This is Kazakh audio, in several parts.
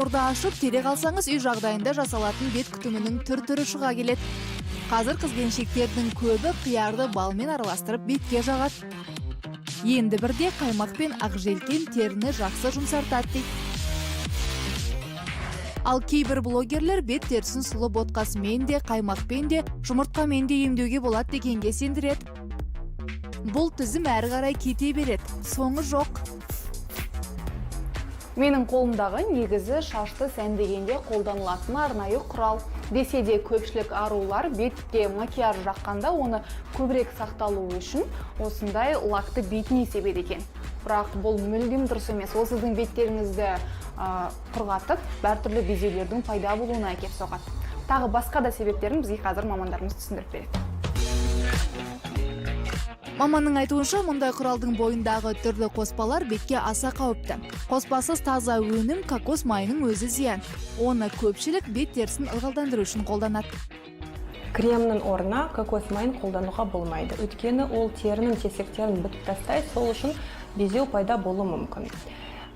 Торды ашып, тере қалсаңыз, үй жағдайында жасалатын бет күтімінің түр-түрі шыға келеді. Қазір қыз келіншектердің көбі қиярды балмен араластырып бетке жағады. Енді бірде қаймақ пен ақжелкен теріні жақсы жұмсартады дейді. Ал кейбір блогерлер бет терісін сұлы ботқасымен де, қаймақпен де, жұмыртқамен де емдеуге болады дегенге сендіреді. Бұл тізім әрі қарай кете береді, соңы жоқ. Менің қолымдағы негізі шашты сәндегенде қолданылатын арнайы құрал. Десе де, көпшілік арулар бетке макияж жаққанда оны көбірек сақталуы үшін осындай лакты бетіне себеді екен. Бірақ бұл мүлдем дұрыс емес. Ол сіздің беттеріңізді құрғатып, әртүрлі безеулердің пайда болуына әкеп соғады. Тағы басқа да себептерін бізге қазір мамандарымыз түсіндіріп береді. Маманның айтуынша, мұндай құралдың бойындағы түрлі қоспалар бетке аса қауіпті. Қоспасыз таза өнім кокос майының өзі зиян. Оны көпшілік бет терісін ылғалдандыру үшін қолданады. Кремнің орнына кокос майын қолдануға болмайды. Өйткені ол терінің тесіктерін бітіп тастайды, сол үшін безеу пайда болуы мүмкін.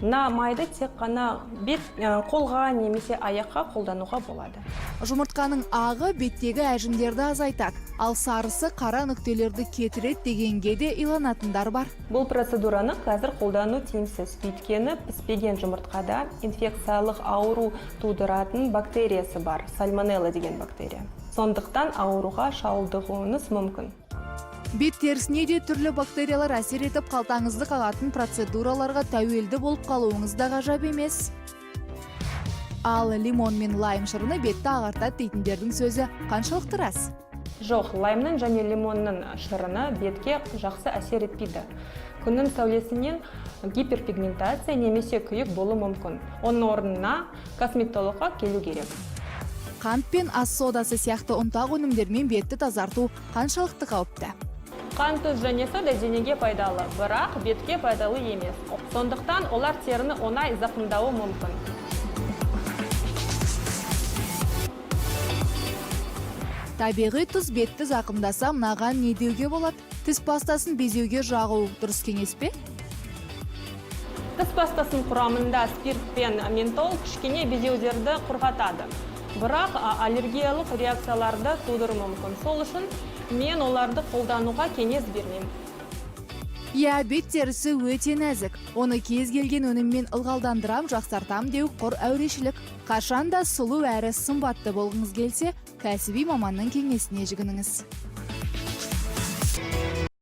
Мына майды тек қана бет, қолға немесе аяққа қолдануға болады. Жұмыртқаның ағы беттегі әжімдерді азайтады, ал сарысы қара нүктелерді кетіреді дегенге де иланатындар бар. Бұл процедураны қазір қолдану тиімсіз, өйткені піспеген жұмыртқада инфекциялық ауру тудыратын бактериясы бар, сальмонелла деген бактерия. Сондықтан ауруға шалдығуыңыз мүмкін. Бет терісіне де түрлі бактериялар әсер етіп, қалтаңызды қағатын процедураларға тәуелді болып қалуыңыз да ғажап емес. Ал лимон мен лайм шырыны бетті ағартады дейтіндердің сөзі қаншалықты рас? Жоқ, лаймның және лимонның шырыны бетке жақсы әсер етпейді. Күннің сәулесінен гиперпигментация немесе күйік болуы мүмкін. Оның орнына косметологқа келу керек. Қант пен ас содасы сияқты ұнтақ өнімдермен бетті тазарту қаншалықты қауіпті? Қант, тұз және сода денеге пайдалы, бірақ бетке пайдалы емес. Сондықтан олар теріні оңай зақымдауы мүмкін. Табиғи тұз бетті зақымдаса, мынаған не деуге болады? Тіс пастасын безеуге жағу дұрыс кеңес пе? Тіс пастасының құрамында спирт пен ментол кішкене безеулерді құрғатады. Бірақ аллергиялық реакцияларды тудыруы мүмкін. Сол үшін мен оларды қолдануға кеңес бермеймін. Иә, бет терісі өте нәзік. Оны кез келген өніммен ылғалдандырам, жақсартам деу құр әурешілік. Қашан да сұлу әрі сымбатты болғыңыз келсе, кәсіби маманның кеңесіне жүгініңіз.